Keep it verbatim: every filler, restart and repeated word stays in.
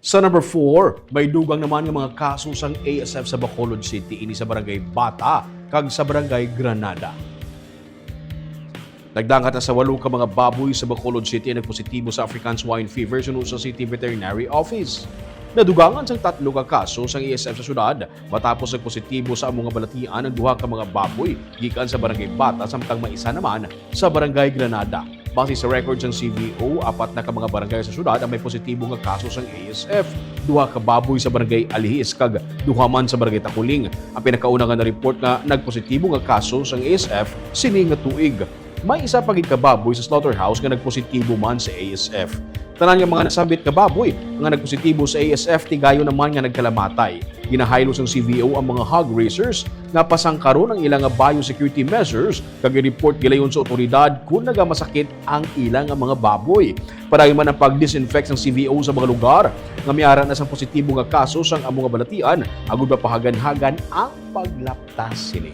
Sa number four, may dugang naman nga mga kaso sang A S F sa Bacolod City, ini sa Barangay Bata kag sa Barangay Granada. Nagdangat na sa walo ka mga baboy sa Bacolod City ang nagpositibo sa African Swine Fever, suno sa City Veterinary Office. Nadugangan sang tatlo ka kaso sang A S F sa syudad matapos nagpositibo sa amo nga balatian ang duha ka mga baboy gikan sa Barangay Bata, samtang may isa naman sa Barangay Granada. Base sa record sang C V O, apat na ka mga barangay sa syudad ang may positibo nga kaso sang A S F. Duha ka baboy sa Barangay Alihis kag duha man sa Barangay Takuling ang pinakauna nga na-report nga nagpositibo nga kaso sang A S F sini nga tuig. May isa pa gid ka baboy sa slaughterhouse nga nagpositibo man sa A S F. Tanan nga mga nasambit nga baboy nga nagpositibo sa A S F, tigayon naman nga nagkalamatay. Ginahaylo sang C V O ang mga hog raisers nga pasangkaron ang ila nga biosecurity measures kag i-report gilayon sa otoridad kon nagamasakit ang ila nga mga baboy. Padayon man ang pag-disinfect sang C V O sa mga lugar nga may ara na sang positibo nga kaso sang amo nga balatian, agud mapahaganhagan ang paglaptas sini.